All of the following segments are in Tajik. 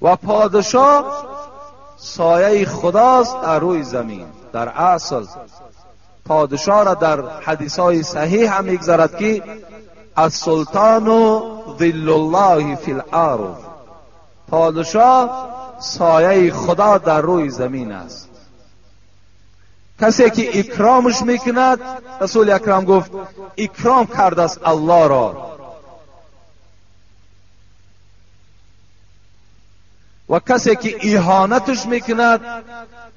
و پادشاه سایه خداست در روی زمین. در اصل پادشاه را در حدیث های صحیح هم میگذرد که السلطان ظل الله فی الارض، پادشاه سایه خدا در روی زمین است. کسی که اکرامش میکند، رسول اکرم گفت اکرام کرده است الله را. و کسی که اهانتش میکند،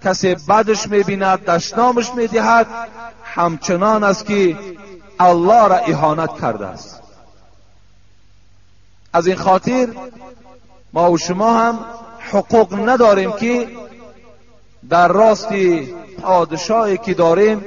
کسی بدش میبیند، دشنامش میدهد، همچنان است که الله را اهانت کرده است. از این خاطر ما و شما هم حقوق نداریم که در راست پادشاهی که داریم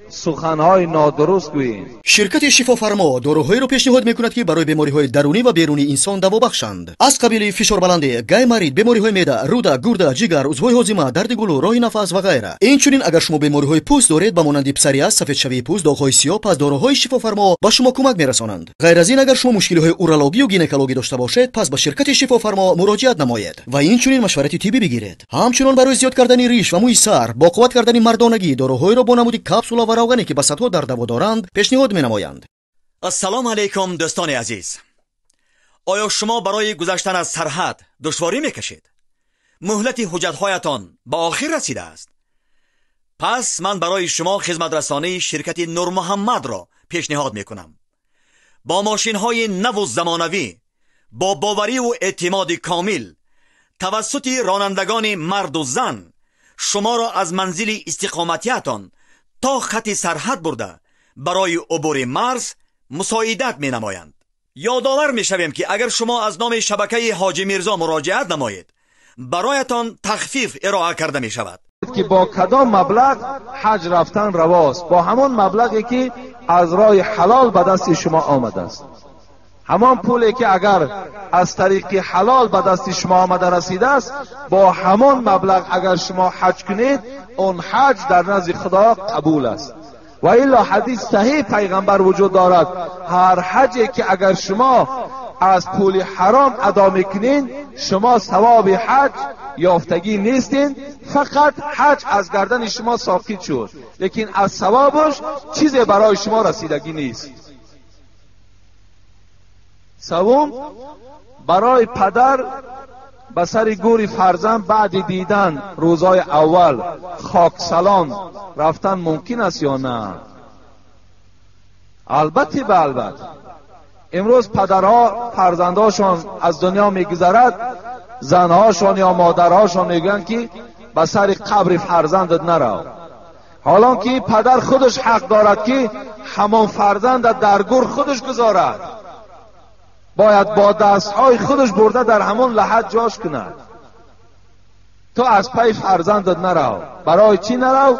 سخنهای نادرست گوییم. شرکت شفافرما доруҳоеро пешниҳод мекунад, ки барои бемориҳои дарунӣ ва берунии инсон даво бахшанд, аз қабили фишорбаландӣ, гайморит, бемориҳои меъда, рӯда, гурда, ҷигар, узвҳои ҳозима, дарди гулӯ, роҳи нафас ва ғайра. Инчунин агар шумо бемориҳои пӯст доред, ба монанди псориаз, сафедшавии пӯст, доғҳои сиёҳ, пас доруҳои шифофармо ба шумо кӯмак мерасонанд. Ғайр аз ин, агар шумо мушкилиҳои урологию гинекологӣ дошта бошед, пас ба ширкати шифофармо муроҷиат намоед ва инчунин машварати тиббӣ бигиред. Ҳамчунон барои зиёд кардани риш ва мӯи сар, бо қувват кардани мардонагӣ, доруҳоеро бо намуди капсула ва равғане ки ба садҳо дард даво доранд пешниҳод менамоянд. Ассалому алайкум, дӯстони азиз. Оё шумо барои гузаштан аз сарҳад душворӣ мекашед? Муҳлати ҳуҷҷатҳоятон ба охир расидааст? Пас ман барои шумо хизматрасонии ширкати Нурмуҳаммадро пешниҳод мекунам. Бо мошинҳои наву замонавӣ, бо бовариву эътимоди комил, тавассути ронандагони марду зан шуморо аз манзили истиқоматиятон то хати сарҳад бурда барои убури марз мусоидат менамоянд. Ёдовар мешавем, ки агар шумо аз номи шабакаи Ҳоҷӣ Мирзо муроҷиат намоед, бароятон тахфиф ироа карда мешавад. Ки бо кадом маблағ ҳаҷ рафтан равост? Бо ҳамон маблағе ки аз роҳи ҳалол ба дасти шумо омадааст. Ҳамон пуле ки агар аз тариқи ҳалол ба дасти шумо омада расидааст, бо ҳамон маблағ агар шумо ҳаҷ кунед, он ҳаҷ дар назди Худо қабул аст. و الا حدیث صحیح پیغمبر وجود دارد، هر حجی که اگر شما از پول حرام ادا میکنین، شما ثواب حج یافتگی نیستین، فقط حج از گردن شما ساقط شد، لیکن از ثوابش چیزی برای شما رسیدگی نیست. سوم، برای پدر به سر گور فرزند بعد دیدن روزای اول خاک سلام رفتن ممکن است یا نه؟ البته به البته. امروز پدرها فرزندهاشان از دنیا میگذرد، زنهاشان یا مادرهاشان میگن که به سر قبر فرزندت نرو، حالان که پدر خودش حق دارد که همان فرزند در گور خودش گذارد، باید با دستهای خودش برده در همان لحد جاش کند. تو از پی فرزندت نرو. برای چی نرو؟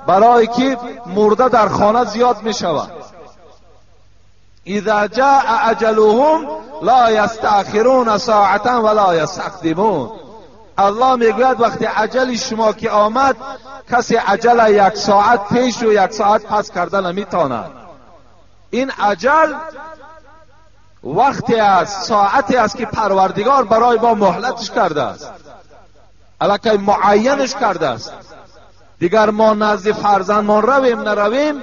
برای که مرده در خانه زیاد می شود. اذا جاء اجلهم لا یستأخرون ساعتا ولا یستقدمون. الله میگوید وقتی اجل شما که آمد، کسی اجل یک ساعت پیش و یک ساعت پس کرده نمیتواند. این اجل وقتی است، ساعتی است که پروردگار برای ما مهلتش کرده است، الکی معینش کرده است. دیگر ما نزد فرزندمان رویم نرویم،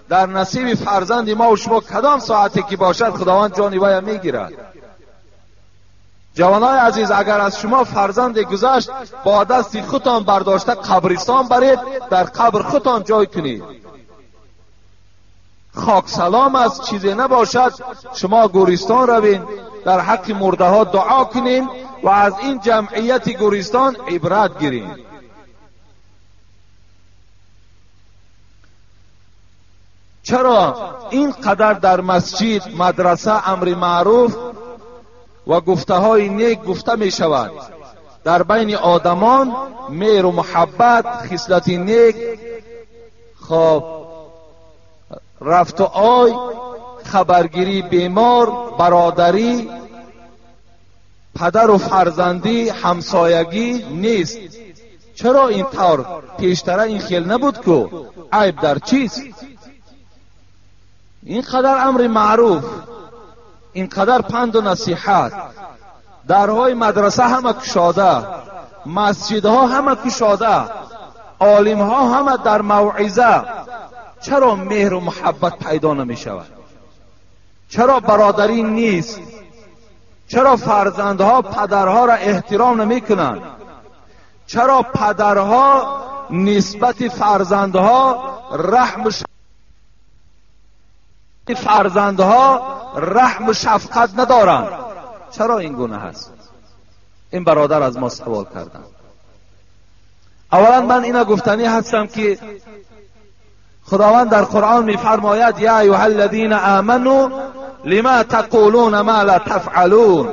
در نصیب فرزند ما و شما کدام ساعتی که باشد خداوند جان وی میگیرد. جوانای عزیز، اگر از شما فرزند گذشت، با دست خودتان برداشته قبرستان برید، در قبر خودتان جای کنید. خاک سلام است، چیزی نباشد، شما گورستان روین، در حق مرده ها دعا کنین و از این جمعیت گورستان عبرت گیرین. چرا اینقدر در مسجد، مدرسه امر معروف و گفته های نیک گفته می شود؟ در بین آدمان مهر و محبت، خصلت نیک، خب رفت و آی، خبرگیری بیمار، برادری، پدر و فرزندی، همسایگی نیست. چرا این طور؟ پیشتره این خیل نبود که عیب در چیست؟ اینقدر امر معروف، اینقدر پند و نصیحت، Дарҳои мадраса ҳама кушода, масҷидҳо ҳама кушода, олимҳо ҳама дар мавъиза. Чаро меҳру муҳаббат пайдо намешавад? Чаро бародарӣ нест? Чаро фарзандҳо падарҳоро эҳтиром намекунанд? Чаро падарҳо нисбати фарзандҳо раҳму шафқат надоранд? Чаро ин гуна ҳаст? Ин бародар аз мо савол карданд. Аввалан ман ина гуфтанӣ ҳастам ки خداوند در قرآن میفرماید یا ایها الذین آمنوا لما تقولون ما لا تفعلون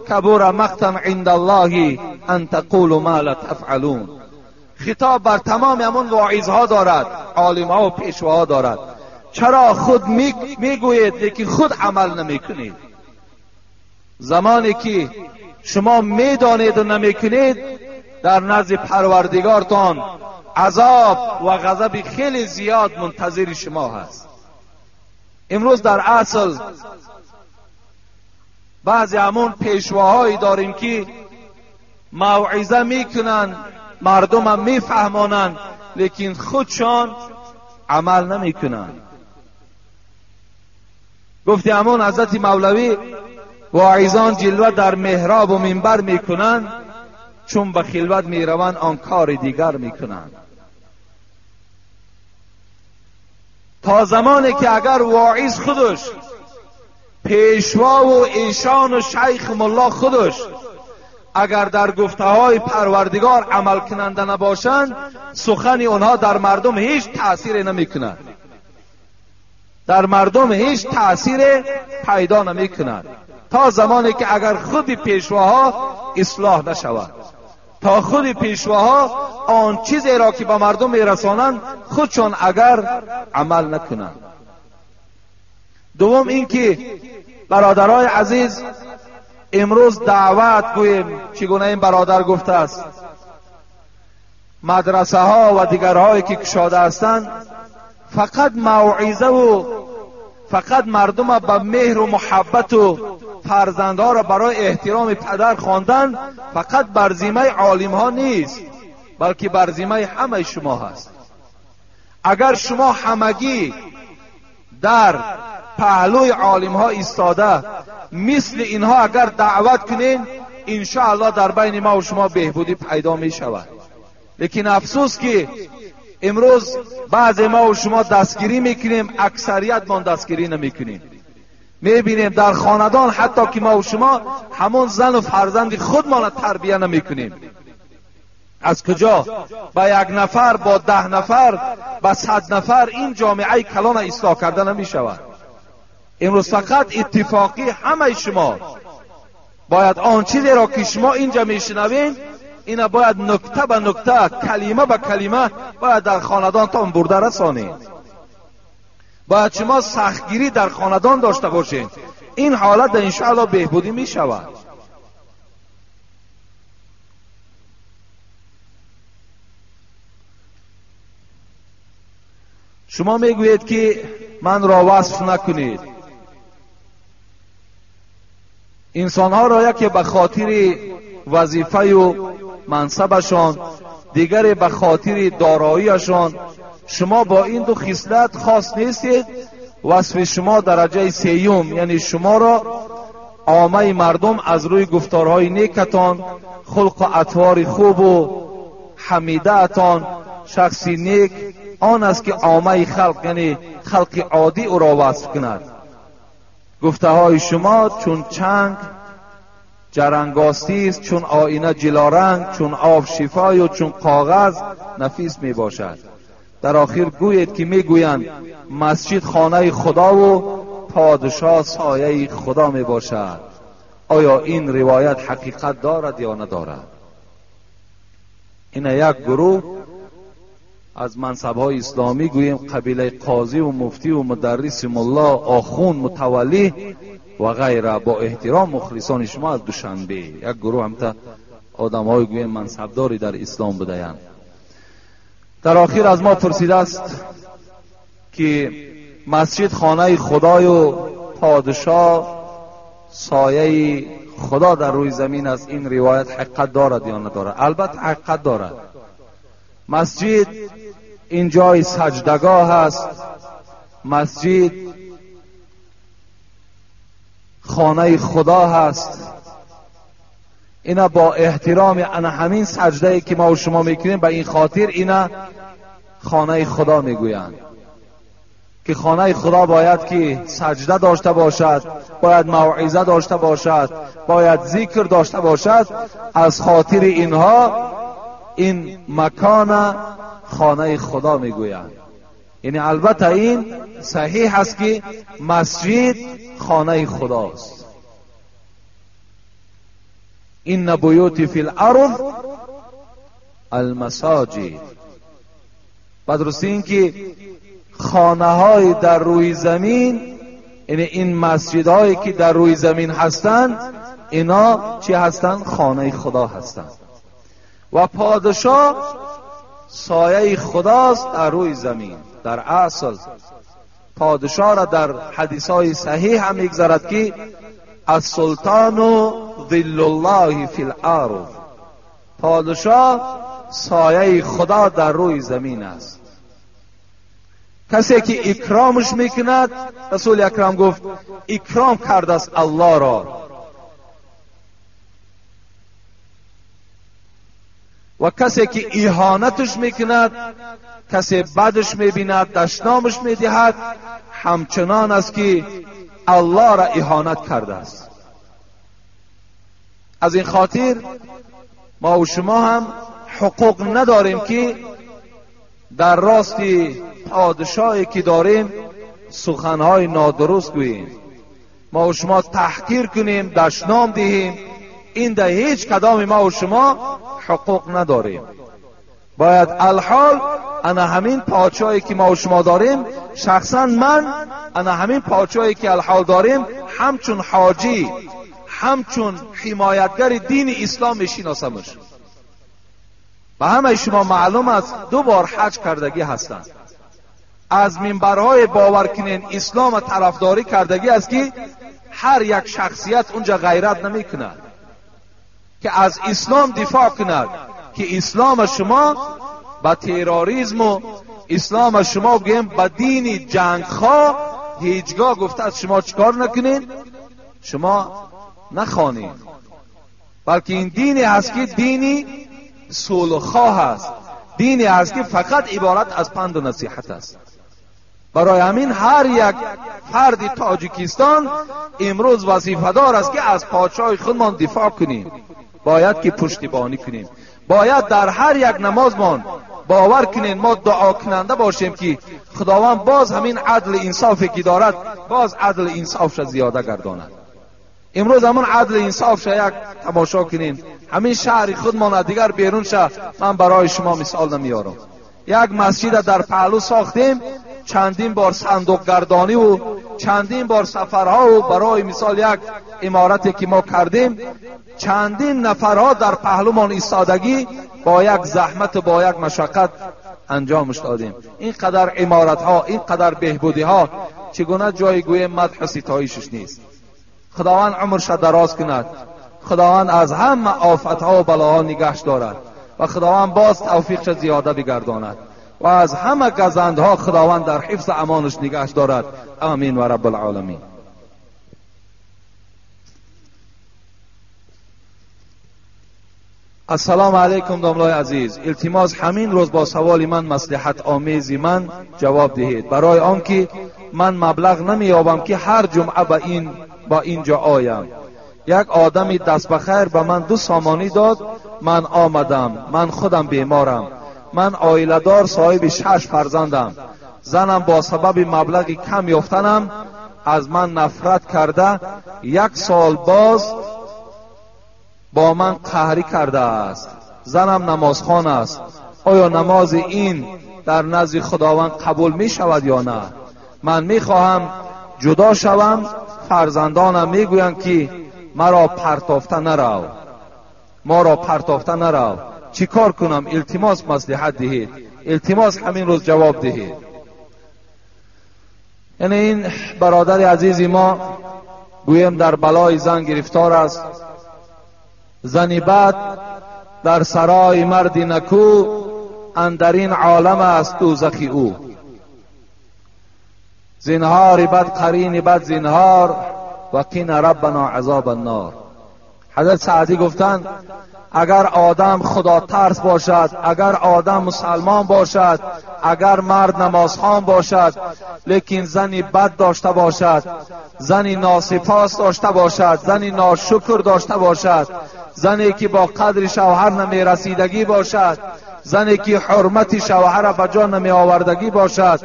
کبر مقتا عند الله ان تقولوا ما لا تفعلون. خطاب بر تمام همون واعظها دارد، عالمها و پیشواها دارد. چرا خود میگویید لیکن خود عمل نمیکنید؟ زمانی که شما میدانید و نمیکنید در نزد پروردگارتان عذاب و غضب خیلی زیاد منتظر شما هست. امروز در اصل بعضی همون پیشواهایی داریم که موعظه میکنن، مردم هم میفهمانند، لیکن خودشان عمل نمیکنن. گفتی همون حضرت مولوی واعظان جلوه در محراب و منبر میکنند، چون به خلوت میروند آن کار دیگر میکنند. تا زمانی که اگر واعظ خودش، پیشوا و ایشان و شیخ ملا خودش اگر در گفته های پروردگار عمل کننده نباشند، سخن آنها در مردم هیچ تأثیر نمی کند، در مردم هیچ تأثیر پیدا نمی کند. تا زمانی که اگر خود پیشواها اصلاح نشود، تا خود پیشواها آن چیزی را که به مردم میرسانند خودشان اگر عمل نکنند. دوم اینکه برادرای عزیز، امروز دعوت گوییم چگونه این برادر گفته است، مدرسه ها و دیگرهایی که کشاده هستند فقط موعظه و فقط مردم به مهر و محبت و فرزندها را برای احترام پدر خواندن فقط بر ذمه عالم ها نیست، بلکه بر ذمه همه شما هست. اگر شما همگی در پهلوی عالم ها ایستاده مثل اینها اگر دعوت کنین، انشاءالله در بین ما و شما بهبودی پیدا می شود. لیکن افسوس که امروز بعض ما و شما دستگیری میکنیم، اکثریت ما دستگیری نمیکنیم. میبینیم در خاندان حتی که ما و شما همون زن و فرزند خودمان تربیه نمیکنیم. از کجا با یک نفر، با 10 نفر، با 100 نفر این جامعه کلان اصلاح کرده نمیشود. امروز فقط اتفاقی همه شما باید آن چیزی را که شما اینجا میشنوین، اینا باید نکته به نکته، کلمه به کلمه باید در خاندانتان برده رسانید. باید شما سختگیری در خاندان داشته باشید. این حالت انشاءالله بهبودی می شود. شما میگویید که من را وصف نکنید. انسانها را یکی به خاطر وظیفه و منصبشان، دیگری به خاطر داراییشان. شما با این دو خصلت خاص نیستید. وصف شما درجه سیوم، یعنی شما را عامه مردم از روی گفتارهای نیکتان، خلق و اطوار خوب و حمیده‌تان، شخصی نیک آن است که عامه خلق، یعنی خلق عادی، او را وصف کند. گفته های شما چون چنگ جرنگاستی است، چون آینه جلارنگ، چون آب شفای و چون کاغذ نفیس می باشد. در آخر گویید که می گویند مسجد خانه خدا و پادشاه سایه خدا می باشد. آیا این روایت حقیقت دارد یا ندارد؟ این یک گروه از منصب‌های اسلامی گوییم قبیله قاضی و مفتی و مدرس ملا، آخوند، متولی و غیره، با احترام مخلصان شما از دوشنبه، یک گروه هم تا آدم‌های گوییم منصبداری در اسلام بودند. در آخر از ما پرسیده است که مسجد خانه خدای و پادشاه سایه خدا در روی زمین است. این روایت حقیقت دارد یا ندارد؟ البته حقیقت دارد. مسجد این جای سجدگاه است، مسجد خانه خدا هست. اینا با احترام انا همین سجده که ما و شما میکنیم، به این خاطر اینا خانه خدا میگویند که خانه خدا باید که سجده داشته باشد، باید موعظه داشته باشد، باید ذکر داشته باشد. از خاطر اینها این مکان خانه خدا میگویند. یعنی البته این صحیح است که مسجد خانه خداست. این بیوت فی الارض المساجد. بدرستی این که خانه های در روی زمین، یعنی این مسجد هایی که در روی زمین هستند، اینا چی هستند؟ خانه خدا هستند. و پادشاه سایه خداست در روی زمین. در اصل پادشاه را در حدیث های صحیح هم میگذرد که السلطان ظل الله فی الارض، پادشاه سایه خدا در روی زمین است. کسی که اکرامش میکند، رسول اکرم گفت اکرام کرده است الله را، و کسی که اهانتش میکند، کسی بدش میبیند، دشنامش میدهد، همچنان است که الله را اهانت کرده است. از این خاطر ما و شما هم حقوق نداریم که در راست پادشاهی که داریم سخنهای نادرست گوییم، ما و شما تحقیر کنیم، دشنام دهیم. این در هیچ کدام ما و شما حقوق نداریم. باید الحال انا همین پادشاهی که ما و شما داریم، شخصا من انا همین پادشاهی که الحال داریم همچون حاجی، همچون حمایتگر دین اسلام میشناسمش. به همه شما معلوم است 2 بار حج کردگی هستند. از منبرهای باور کنین اسلام طرفداری کردگی است که هر یک شخصیت اونجا غیرت نمی کند که از اسلام دفاع کند، که اسلام شما با تروریسم و اسلام شما بگیم با دین جنگخواه هیچگاه گفته از شما چیکار نکنین، شما نخوانین، بلکه این دینی هست که دینی صلح‌خواه است، دینی هست که فقط عبارت از پند و نصیحت است. برای همین هر یک فرد تاجیکستان امروز وظیفه دار است که از پادشاه خودمان دفاع کنیم، باید که پشتیبانی کنیم، باید در هر یک نمازمان باور کنیم، ما دعا کننده باشیم که خداوند باز همین عدل انصافی که دارد باز عدل انصافش زیاده گرداند. امروز همون عدل انصاف یک تماشا کنین، همین شهر خودمان دیگر بیرون شه، من برای شما مثال نمیارم. یک مسجد در پهلو ساختیم، چندین بار صندوق گردانی و چندین بار سفرها و برای مثال یک عمارتی که ما کردیم، چندین نفرها در پهلومان ایستادگی با یک زحمت و با یک مشقت انجامش دادیم. اینقدر عمارت ها، اینقدر بهبودی ها، چگونه جای گوی مدح و ستایشش نیست. خداوند عمرش دراز کند، خداوند از همه آفت ها و بلاها نگهش دارد و خداوند باز توفیقش زیاده بگرداند و از همه گزندها خداوند در حفظ امانش نگهش دارد. آمین و رب العالمین. السلام علیکم داملای عزیز، التماس همین روز با سوال من مصلحت آمیزی من جواب دهید، برای آنکه من مبلغ نمییابم که هر جمعه با اینجا آیم. یک آدمی دست بخیر به من 2 سامانی داد، من آمدم. من خودم بیمارم، من عائله دار صاحب 6 فرزندم. زنم با سبب مبلغ کم یافتنم از من نفرت کرده، 1 سال باز با من قهری کرده است. زنم نمازخوان است، آیا نماز این در نزد خداوند قبول می شود یا نه؟ من می خواهم جدا شوم، فرزندانم می گویند که مرا پرتافته نرو، ما را پرتافته نرو. چی کار کنم؟ التماس مصلحت دهید، التماس همین روز جواب دهید. یعنی این برادر عزیزی ما گویم در بلای زن گرفتار است. زنی بد در سرای مرد نکو، اندرین عالم است دوزخی او. زنهار بد قرین بد زنهار، و قنا ربنا عذاب النار. حضرت سعدی گفتند اگر آدم خدا ترس باشد، اگر آدم مسلمان باشد، اگر مرد نمازخوان باشد، لیکن زنی بد داشته باشد، زنی ناسپاس داشته باشد، زنی ناشکر داشته باشد، زنی که با قدر شوهر نمیرسیدگی باشد، زنی که حرمت شوهر به جا نمی آوردگی باشد،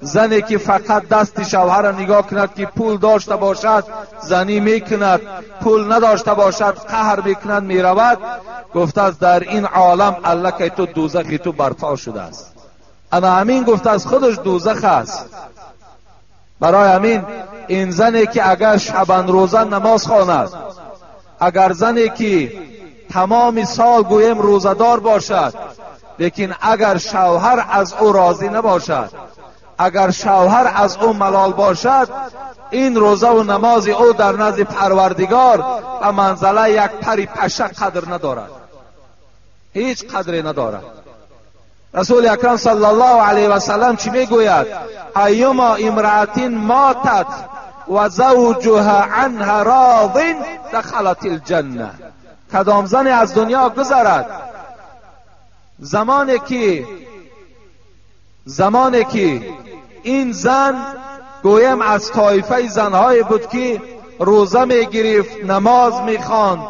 زنی که فقط دست شوهر نگاه کند که پول داشته باشد زنی میکند، پول نداشته باشد قهر میکند میرود، گفته است در این عالم الله تو دوزخی تو برپا شده است. اما همین گفته است خودش دوزخ است. برای همین این زنی که اگر شبان روزه نماز خواند، اگر زنی که تمام سال گویم روزه‌دار باشد، لیکن اگر شوهر از او راضی نباشد، اگر شوهر از او ملال باشد، این روزه و نماز او در نزد پروردگار به منزله یک پری پشه قدر ندارد، هیچ قدری ندارد. رسول اکرم صلی الله علیه و سلم چی میگوید؟ ایما امرأة ماتت و زوجها عنها راض دخلت الجنه. کدام زن از دنیا گذرد زمانی که این زن گویم از طایفه زنهای بود که روزه میگرفت، نماز میخواند،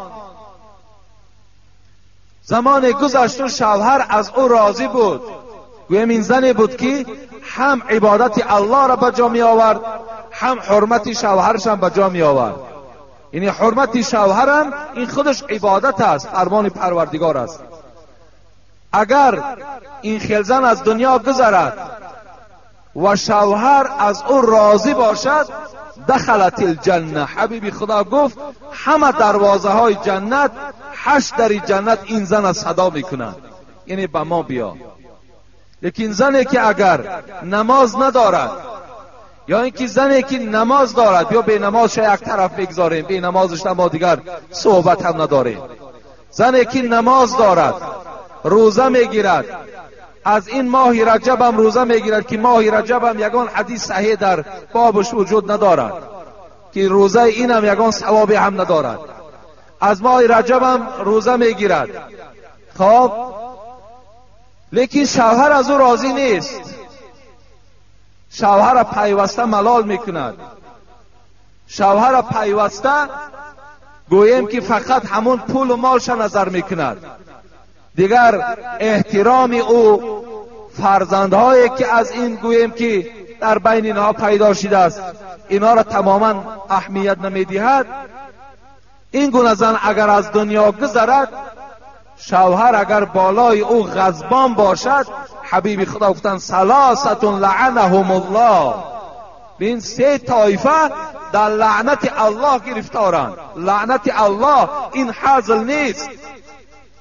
زمان گذشت و شوهر از او راضی بود، گویم این زنی بود که هم عبادت الله را به جا می آورد، هم حرمت شوهرش هم به جا می آورد. یعنی حرمت شوهرم این خودش عبادت است، فرمان پروردگار است. اگر این خیل زن از دنیا گذرد و شوهر از او راضی باشد، دخلت الجنه. حبیب خدا گفت همه دروازه های جنت، 8 در جنت این زن از صدا میکنند، یعنی به ما بیا. لیکن زنی که اگر نماز ندارد، یا اینکه زنی که نماز دارد، یا به نمازش یک طرف بگذاریم، به نمازش ما دیگر صحبت هم نداریم. زنی که نماز دارد، روزه میگیرد، از این ماه رجب هم روزه میگیرد که ماه رجب هم یگان حدیث صحیح در بابش وجود ندارد که روزه این هم یگان ثوابی هم ندارد. از ماه رجب هم روزه میگیرد، خب، لیکن شوهر از او راضی نیست، شوهر پیوسته ملال میکند، شوهر پیوسته گوییم که فقط همون پول و مالش نظر میکند، دیگر احترام او، فرزندهایی که از این گوییم که در بین اینها پیدا شده است، اینها را تماما اهمیت نمیدهد. این گونه زن اگر از دنیا گذرد، شوهر اگر بالای او غضبان باشد، حبیب خدا گفتند ثلاثة لعنهم الله، این 3 طایفه در لعنت الله گرفتارند. لعنت الله این حزل نیست،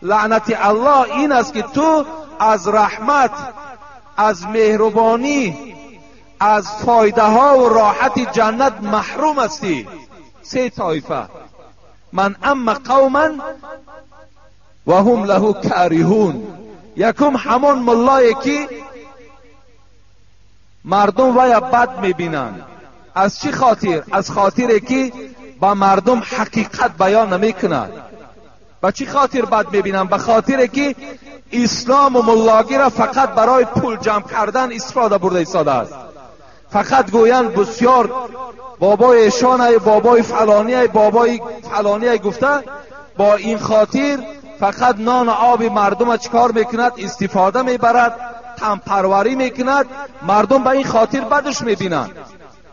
لعنت الله این است که تو از رحمت، از مهربانی، از فایده ها و راحت جنت محروم هستی. 3 طایفه، من ام قوما و هم له کارهون. یکم همون ملایی که مردم ویا بد میبینند. از چی خاطر؟ از خاطر که با مردم حقیقت بیان نمیکند. با چی خاطر بد میبینن؟ به خاطر که اسلام و ملاگی را فقط برای پول جمع کردن استفاده برده ایستاده است. فقط گویند بسیار بابای ایشان، بابای فلانی، بابای فلانی گفته، با این خاطر فقط نان و آب مردم چیکار میکند؟ استفاده میبرد، تنپروری میکند. مردم به این خاطر بدش میبینند،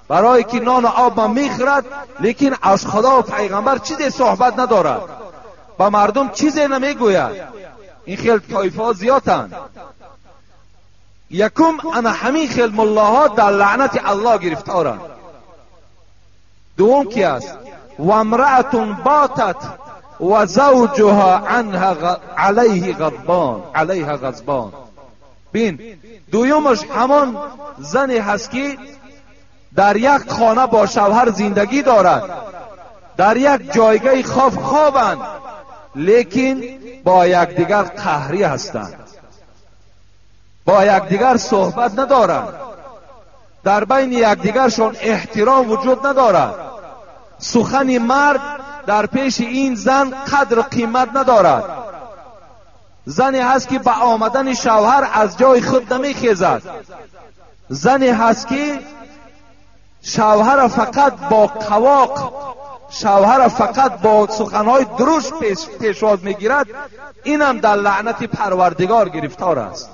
برای که نان و آب ما میخورد، لیکن از خدا و پیغمبر چیزی صحبت ندارد، با مردم چیزی نمیگوید. این خیل طایفه ها زیادند. یکم انا همین خیل ملاها در لعنت الله گرفتارند. دوم کی است؟ و امرأة باتت و زوجها عنها علیه غضبان، علیها غضبان. بین دویمش همان زنی هست که در یک خانه با شوهر زندگی دارد، дар як ҷойгаҳи хоб хобанд, лекин бо якдигар қаҳрӣ ҳастанд, бо якдигар суҳбат надоранд, дар байни якдигаршон эҳтиром вуҷуд надорад. Сухани мард дар пеши ин зан қадру қимат надорад. Зане ҳаст ки ба омадани шавҳар аз ҷои худ намехезад. Зане ҳаст ки шавҳара фақат бо қавоқ, шавҳара фақат бо суханҳои дурушт пешвоз мегирад. Инам дар лаънати Парвардигор гирифтор аст.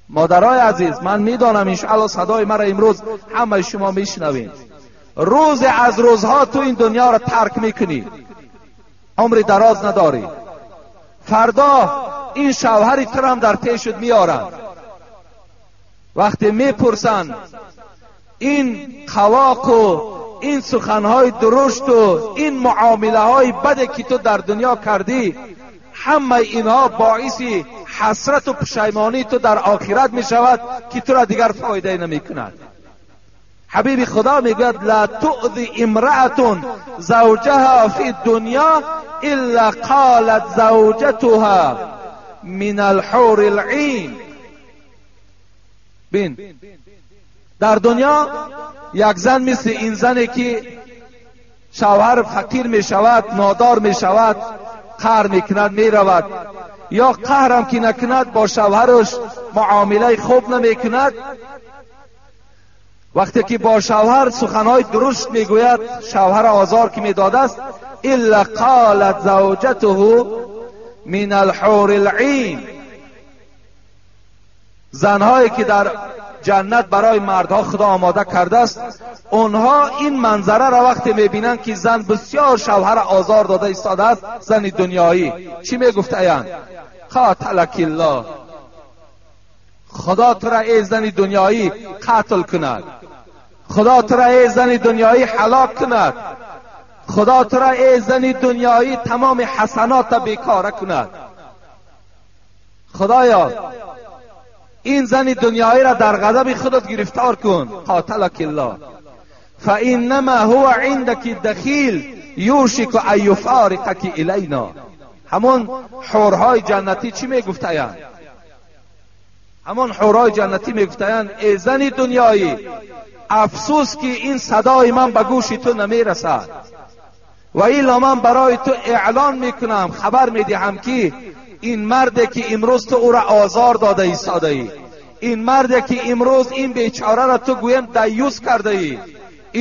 Модарои азиз, ман медонам иншоалло садои маро имрӯз ҳамаи шумо мешунавед. Рӯзе аз рӯзҳо ту ин дунёро тарк мекунӣ, умри дароз надорӣ. Фардо ин шавҳари турам дар пешат меоранд. Вақте мепурсанд ин қавоқу ин суханҳои дурушту ин муомилаҳои баде ки ту дар дунё кардӣ, ҳамаи инҳо боиси ҳасрату пушаймонии ту дар охират мешавад ки тура дигар фоидае намекунад. Ҳабиби Худо мегӯяд: ла туъзи имраатун завҷаҳа фи дунё илла қолат завҷатуҳа мин алҳури лъин. Бин, дар дунё як зан мисли ин зане ки шавҳар фақир мешавад, нодор мешавад, қаҳр мекунад, меравад, ё қаҳрам ки накунад бо шавҳараш муомилаи хуб намекунад. Вақте ки бо шавҳар суханҳои дурушт мегӯяд, шавҳар озор ки медодааст, илла қолат завҷатуҳу мин алҳури лъин. Занҳое ки дар ҷаннат барои мардҳо Худо омода кардааст, онҳо ин манзараро вақте мебинанд ки зан бисёр шавҳара озор дода истодааст, зани дунёӣ чӣ мегуфтаянд? Қоталакиллоҳ, Худо тура эй зани дунёӣ қатл кунад, Худо тура эй зани дунёӣ ҳалок кунад, Худо тура эй зани дунёӣ тамоми ҳасанота бекора кунад. Худоё, ин зани дунёиро дар ғазаби худат гирифтор кун. Қоталакиллоҳ фаиннама ҳува индаки дахил юшику ан юфориқаки илайно. Ҳамон ҳурҳои ҷаннатӣ чӣ мегуфтаянд? Ҳамон ҳурҳои ҷаннатӣ мегуфтаянд: эй зани дунёӣ, афсӯс ки ин садои ман ба гӯши ту намерасад, ва илло ман барои ту эълон мекунам, хабар медиҳам ки ин марде ки имрӯз ту ӯро озор дода истодаӣ, ин марде ки имрӯз ин бечораро ту гӯем даюс кардаӣ,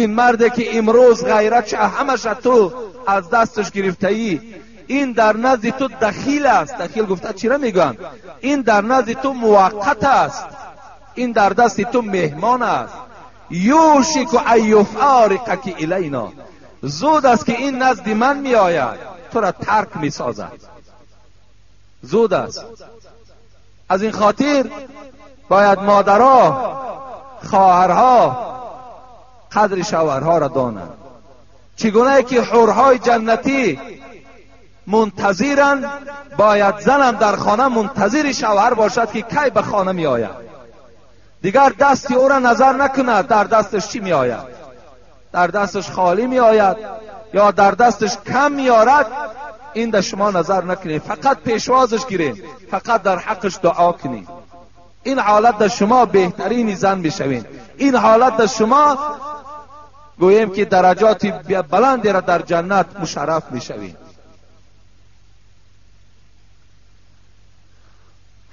ин марде ки имрӯз ғайратша ҳамаша ту аз дасташ гирифтаӣ, ин дар назди ту дахил аст. Дахил гуфта чира мегӯянд? Ин дар назди ту муваққат аст, ин дар дасти ту меҳмон аст. Юшику ан юфориқаки илайно, зуд аст ки ин назди ман меояд, тура тарк месозад. Зуд аст. Аз ин хотир бояд модаро, хоҳарҳо қадри шавҳарҳоро донанд. Чӣ гунае ки ҳурҳои ҷаннатӣ мунтазиранд, бояд занам дар хона мунтазири шавҳар бошад ки кай ба хона меояд. Дигар дасти ӯро назар накунад дар дасташ чӣ меояд, дар дасташ холӣ меояд ё дар дасташ кам меорад, ин да шумо назар накунед, фақат пешвозаш гиред, фақат дар ҳаққаш дуо кунед. Ин ҳолат да шумо беҳтарини зан мешавед. Ин ҳолат да шумо гӯем ки дараҷоти баландеро дар ҷаннат мушарраф мешавед.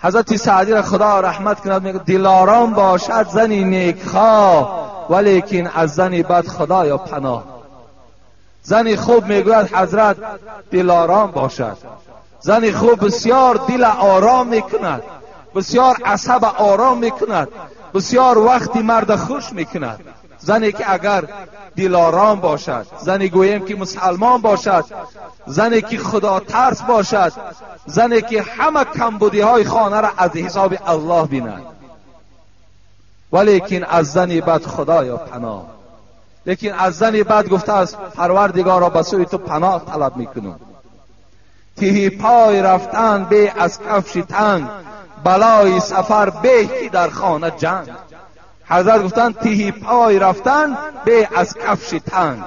Ҳазрати Саъдиро Худо раҳмат кунад, мегӯяд: дилором бошад зани некхоҳ, валекин аз зани бад Худоё паноҳ. Зани хуб, мегӯяд ҳазрат, дилором бошад. Зани хуб бисёр дила ором мекунад, бисёр асаба ором мекунад, бисёр вақти марда хуш мекунад. Зане ки агар дилором бошад, зане гӯем ки мусалмон бошад, зане ки худотарс бошад, зане ки ҳама камбудиҳои хонаро аз ҳисоби Аллоҳ бинад. Валекин аз зани бад Худоё паноҳ. Лекин аз зани бад гуфтааст: Парвардигоро, ба сӯи ту паноҳ талаб мекунам. Тиҳи пой рафтан бе аз кафши танг, балои сафар беҳ ки дар хона ҷанг. Ҳазрат гуфтанд: тиҳи пой рафтан бе аз кафши танг.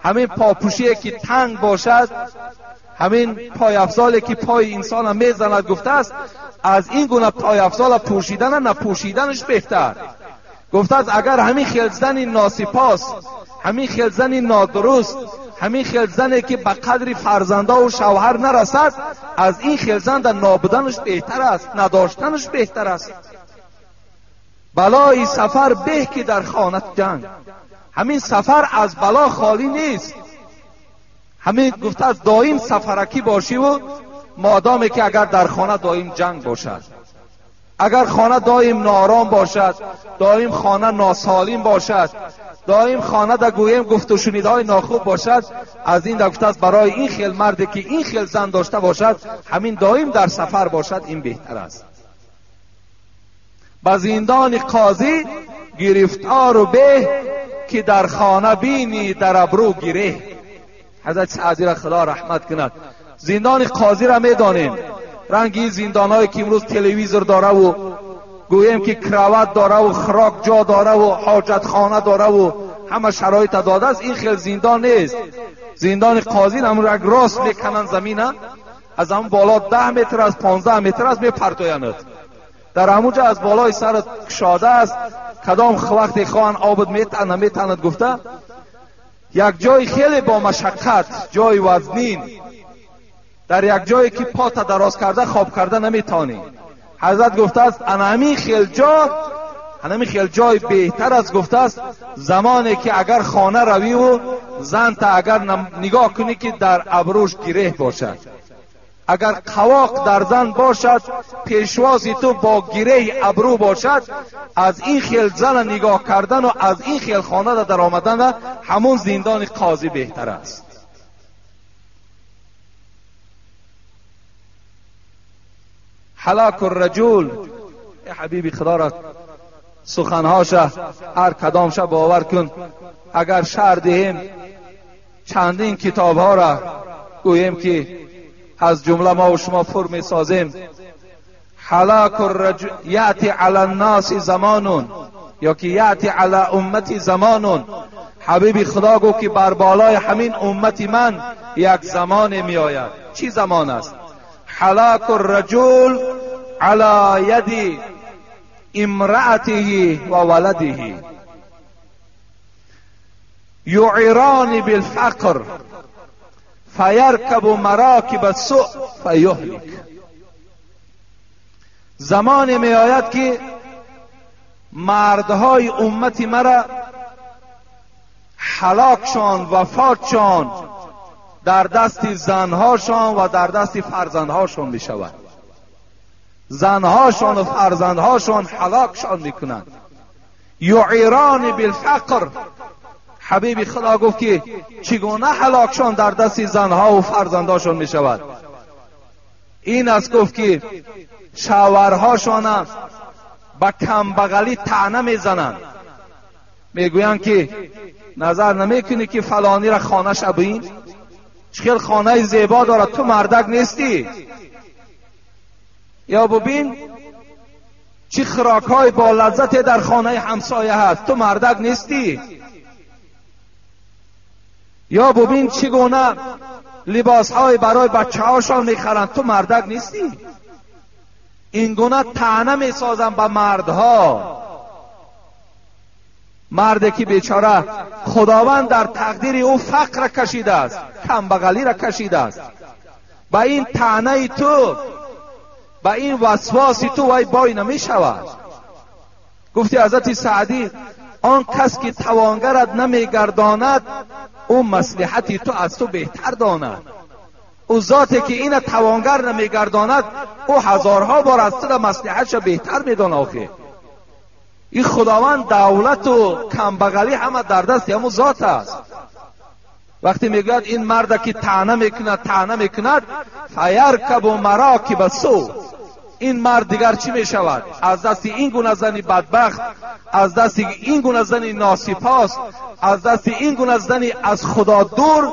ҳамин попӯшие ки танг бошад, ҳамин пойафзоле ки пои инсона мезанад, гуфтааст аз ин гуна пойафзола пӯшидана напӯшиданаш беҳтар. Гуфтааст агар ҳамин хел зани носипос, ҳамин хел зани нодуруст, ҳамин хел зане ки ба қадри фарзандову шавҳар нарасад, аз ин хел зан дар нобуданаш беҳтар аст, надоштанаш беҳтар аст. Балои сафар беҳ ки дар хона ҷанг. Ҳамин сафар аз бало холӣ нест. Ҳамин гуфтааст доим сафаракӣ бошиву модоме ки агар дар хона доим ҷанг бошад, агар хона доим ноором бошад, доим хона носолим бошад, доим хона да гӯем гуфту шунидҳои нохуб бошад, аз ин да гуфтааст барои ин хел марде ки ин хел зан дошта бошад, ҳамин доим дар сафар бошад, ин беҳтар аст. Ба зиндони қозӣ гирифтору беҳ ки дар хона бинӣ дар абрӯ гиреҳ. Ҳазрати Саъдиро Худо раҳмат кунад. Зиндони қозиро медонем, ранги зиндонҳое ки имрӯз телевизор дораву гӯем ки крават дораву хӯрок ҷо дораву ҳоҷатхона дораву ҳама шароита додааст, ин хел зиндон нест. Зиндони қозӣ ҳамон як рост мекананд замина, аз ҳамон боло 10 метр аз 15 метр аз мепартоянд. Дар ҳамон ҷо аз болои сарат кушода аст, кадом вақте хоҳанд обд метанад метанад. Гуфта як ҷои хеле бо машаққат, ҷои вазнин, дар як ҷое ки пота дароз карда хоб карда наметавонӣ. Ҳазрат гуфтааст ана ҳамин хел ҷо, ана ҳамин хел ҷой беҳтар аст. Гуфтааст замоне ки агар хона равиву занта агар нигоҳ кунӣ ки дар абрӯш гиреҳ бошад, агар қавоқ дар зан бошад, пешвози ту бо гиреҳи абрӯ бошад, аз ин хел зана нигоҳ кардану аз ин хел хонада дар омадана ҳамон зиндони қозӣ беҳтар аст. ҳалоку الرجل، ای حبیبی خدا را سخنهاشه هر کدامشه باور کن. اگر شرح دهیم چندین کتابها را گوییم که از جمله ما و شما پر میسازیم. هلاک الرجل یأتی علی الناس زمان یا که یأتی علی امتی زمان. حبیبی خدا گفت که بر بالای همین امت من یک زمان می آید. چی زمان است؟ هلاک الرجل علی ید امرأته و ولده یعران بالفقر فیرکب مراکب السوء فیهلک. زمان می آید که مردهای امت مرا هلاکشان، وفاتشان در دست زنهاشان و در دست فرزندهاشان می شود. زنهاشان و فرزندهاشان هلاکشان می کنند. یعیران بالفقر، حبیب خدا گفت که چگونه هلاکشان در دست زنها و فرزندهاشان می شود؟ این است گفت که شوهرهاشان به کمبغلی طعنه میزنند، میگویند که نظر نمیکنی که فلانی را خانه ببین، چه خانه زیبا دارد، تو مردک نیستی. یا ببین چه خوراک‌های با لذت در خانه همسایه هست، تو مردک نیستی. یا ببین چگونه لباسهای برای بچه‌هاشان میخرند، تو مردک نیستی. این گونه طعنه میسازند به مردها. مردی که بیچاره خداوند در تقدیر او فقر کشیده است، کمبغلی را کشیده است، با این طعنه تو، با این وسواس تو وای بای نمی شود. گفتی حضرت سعدی آن کس که توانگرت نمیگرداند او مصلحتی تو از تو بهتر داند. او ذاتی که این توانگر نمیگرداند او هزارها بار از تو مصلحتش بهتر میداند. آخه این خداوند دولت و کمبغلی همه در دست همون ذات است. وقتی میگوید این مرد که طعنه میکند طعنه میکند، فیرکب مراکب السوء، این مرد دیگر چی میشود؟ از دست این گونه زنی بدبخت، از دست این گونه زنی ناسپاس، از دست این گونه زنی از خدا دور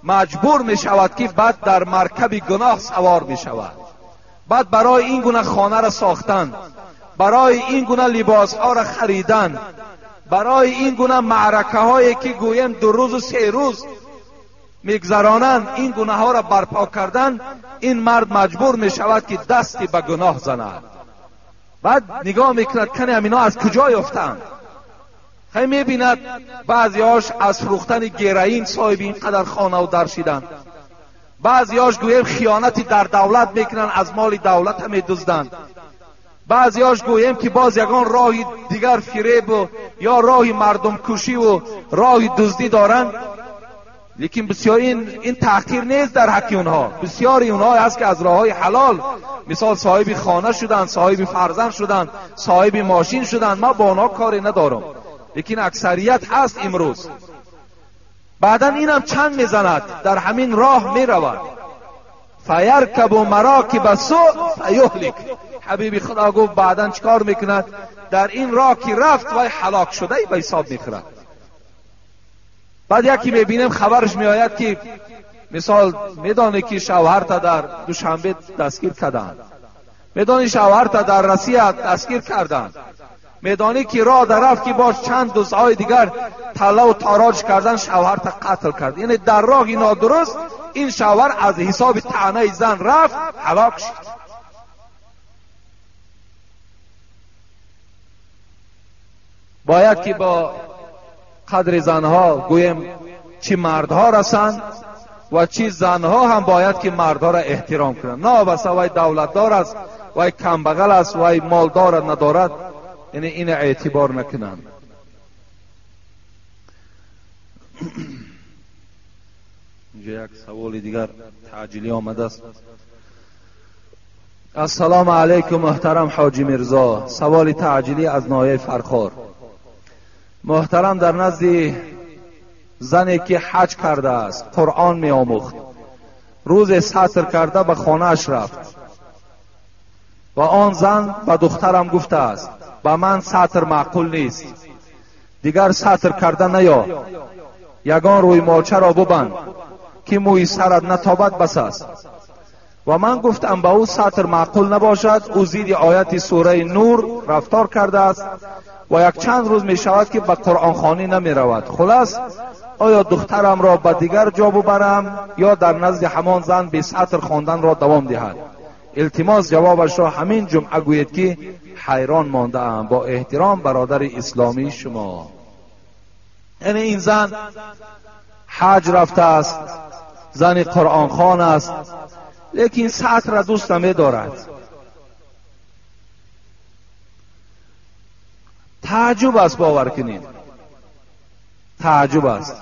مجبور میشود که بعد در مرکب گناه سوار میشود. بعد برای این گونه خانه را ساختن، برای این گونه لباس ها را خریدن، برای این گونه معرکه هایی که گویم 2 روز و 3 روز میگذرانند، این گونه ها را برپا کردن، این مرد مجبور میشود که دستی به گناه زند. بعد نگاه میکند کنی همینا از کجا یافتند. خیلی میبیند بعضیاش از فروختن گرائین صاحب اینقدر خانه و در شدند، بعضیاش گویم خیانتی در دولت میکنند، از مال دولت هم میدزدند، بعضیاش گویم که باز یگان راه دیگر فریب و یا راه مردم کشی و راه دزدی دارند. لیکن بسیار این تحقیر نیست در حق اونها. بسیاری اونها هست که از راههای حلال، مثال صاحب خانه شدند، صاحب فرزند شدند، صاحب ماشین شدند، ما با اونها کاری ندارم، لیکن اکثریت هست امروز. بعدا اینم چند میزند، در همین راه میرود. فیرکب مراکب سوء فیهلک. حبیبی خدا گفت بعدا چکار میکند؟ در این راه که رفت وای هلاک شده ای به حساب میخورد. بعد یکی میبینیم خبرش میآید که مثال میدانه که شوهر تا در دوشنبه دستگیر کردند، میدانی شوهر تا در روسیه دستگیر کردند، میدانی که راه در رفت که باش چند دزدهای دیگر طلا و تاراج کردن، شوهر تا قتل کرد. یعنی در راه نادرست این شوهر از حساب طعنه زن رفت، هلاک شد. باید که با قدر زنها گویم چی مردها رسند و چی زنها هم باید که مردها را احترام کنند. نه بس وای دولتدار است، وای کمبغل است، وای مالدار ندارد، یعنی این اعتبار نکنند. اینجا یک سوال دیگر تعجیلی آمده است. السلام علیکم محترم حاجی میرزا، سوال تعجیلی از ناحیه فرخار. محترم، در نزد زنی که حج کرده است قرآن می آموخت، روز ستر کرده به خانه‌اش رفت و آن زن به دخترم گفته است به من ستر معقول نیست، دیگر ستر کرده نیا، یگان روی مالچه را ببند که موی سرت نتابد بس است. و من گفتم به او ستر معقول نباشد، او زیر آیت سوره نور رفتار کرده است و یک چند روز می شود که به قرآن خوانی نمی رود. خلاص آیا دخترم را به دیگر جا ببرم یا در نزد همان زن به ستر خواندن را دوام دهد؟ التماس جوابش را همین جمعه گوید که حیران مانده ام. با احترام برادر اسلامی شما. یعنی این زن حج رفته است، زن قرآن خوان است، لیکن ستر را دوست نمی دارد. تعجب است، باور کنید تعجب است.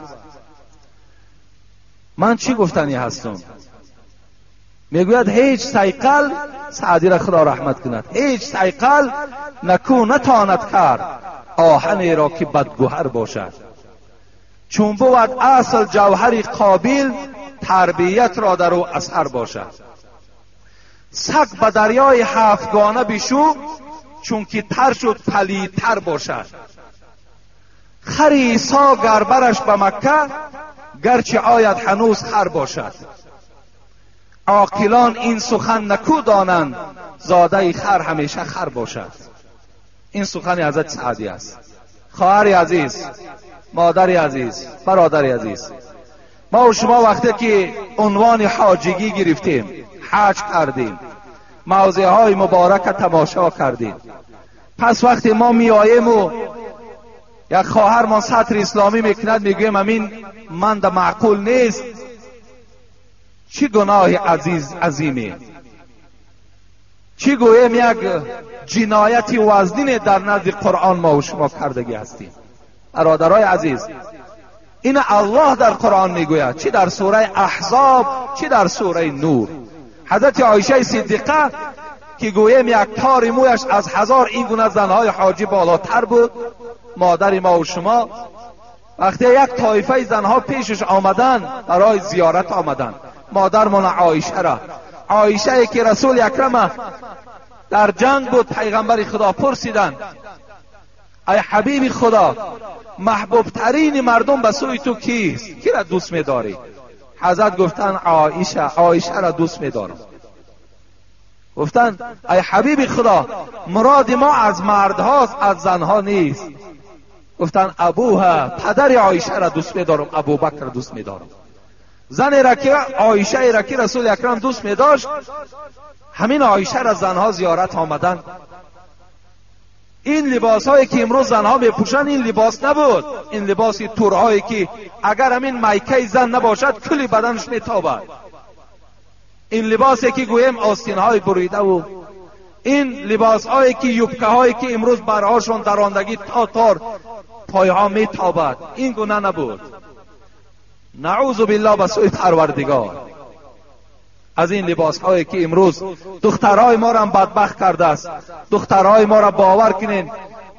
من چی گفتنی هستم؟ میگوید هیچ صیقل، سعدی را خدا رحمت کند، هیچ صیقل نکو نتاند کرد آهنی را که بدگوهر باشد. چون بود اصل جوهری قابل، تربیت را در او اثر باشد. سگ به دریای هفتگانه بشو، چون که تر شد پلیدتر باشد. خر عیسی گربرش به مکه، گرچه آید هنوز خر باشد. عاقلان این سخن نکو دانند، زاده خر همیشه خر باشد. این سخن حضرت سعدی است. خواهر عزیز، مادر عزیز، برادر عزیز، ما و شما وقتی که عنوان حاجگی گرفتیم، حج کردیم، موضع های مبارک تماشا کردیم، پس وقتی ما میآییم و یک خواهر ما ستر اسلامی میکند، میگویم امین من در معقول نیست. چی گناه عزیز عظیمی، چی گویم یک جنایت وزنین در نزد قرآن ما و شما کردگی هستیم. برادرای عزیز، این الله در قرآن میگوید، چی در سوره احزاب، چی در سوره نور. حضرت عایشه صدیقه که گویم یک تار مویش از 1000 این گونه زنهای حاجی بالاتر بود، مادر ما و شما، وقتی یک طایفه زنها پیشش آمدن برای زیارت آمدن، مادرمان عایشه را، عایشه که رسول اکرم در جنگ بود، پیغمبر خدا پرسیدند ای حبیب خدا، محبوب ترین مردم به سوی تو کیست؟ کی را دوست می‌داری؟ حضرت گفتن عایشه، عایشه را دوست می‌دارم. گفتن ای حبیب خدا، مراد ما از مردهاست، از زنها نیست. گفتن ابوها، پدر عایشه را دوست میدارم، ابوبکر را دوست میدارم. زنی را که عایشه را که رسول اکرم دوست میداشت، همین عایشه را زنها زیارت آمدن. این لباس هایی که امروز زنها میپوشند این لباس نبود. این لباس تورهایی که اگر همین میکه زن نباشد کلی بدنش میتابد. این لباسی که گوییم آستین های بریده و این لباس هایی که یوبکه هایی که امروز برهاشون دراندگی تا تار پایها میتابد، این گونه نبود. نعوذ بالله به سوی پروردگار از این لباس هایی که امروز دخترهای ما را هم بدبخت کرده است. دخترهای ما را باور کنین،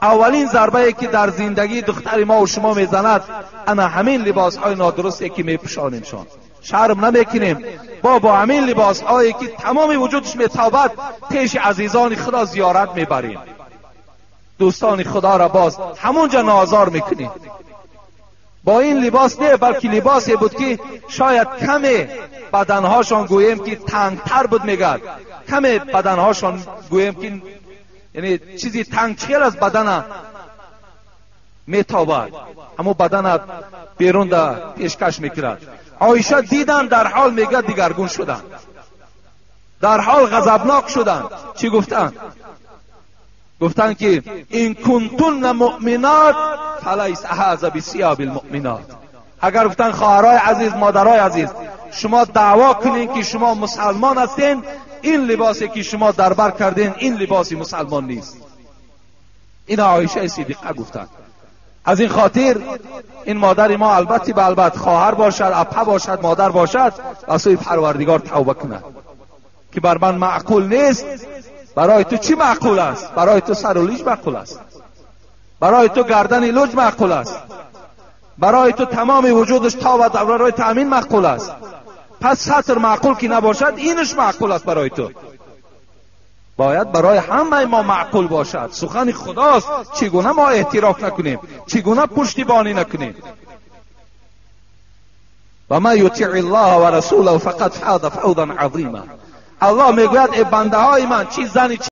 اولین ضربه ای که در زندگی دختر ما و شما میزند انا همین لباس های نادرستی که میپوشانیمشان. شرم نمیکنیم با همین لباس هایی که تمام وجودش میتابد پیش عزیزان خدا زیارت میبریم. دوستان خدا را باز همونجا نازار میکنیم. با این لباس نه، بلکه لباسی بود که شاید کمی بدنهاشان گوییم که تنگتر بود، میگد کمی بدنهاشان گوییم که یعنی چیزی تنگ چیل از بدن میتابد، همون بدن بیرون دا پیشکش میکرد. عایشه دیدن در حال میگه دیگرگون شدن، در حال غضبناک شدن. چی گفتن؟ گفتن که این کنتن مؤمنات فلیس هذا بثياب المؤمنات. اگر گفتن خواهرای عزیز، مادرای عزیز، شما دعوا کنین که شما مسلمان هستین، این لباسی که شما دربر کردین این لباسی مسلمان نیست. این عایشه صدیقه گفتن. از این خاطر این مادر ما البته به البته خواهر باشد، اپه باشد، مادر باشد، از سوی پروردگار توبه کند که بر من معقول نیست. برای تو چی معقول است؟ برای تو سر و لیج معقول است، برای تو گردن لوج معقول است، برای تو تمام وجودش تا و برای تأمین معقول است. پس ستر معقول که نباشد، اینش معقول است برای تو. باید برای همه ما معقول باشد. سخن خداست، چگونه ما اعتراف نکنیم؟ چگونه پشتیبانی نکنیم؟ و ما یطیع الله و رسوله فقد فاز فوزا عظیما. الله میگوید ای بنده های من، چی زنی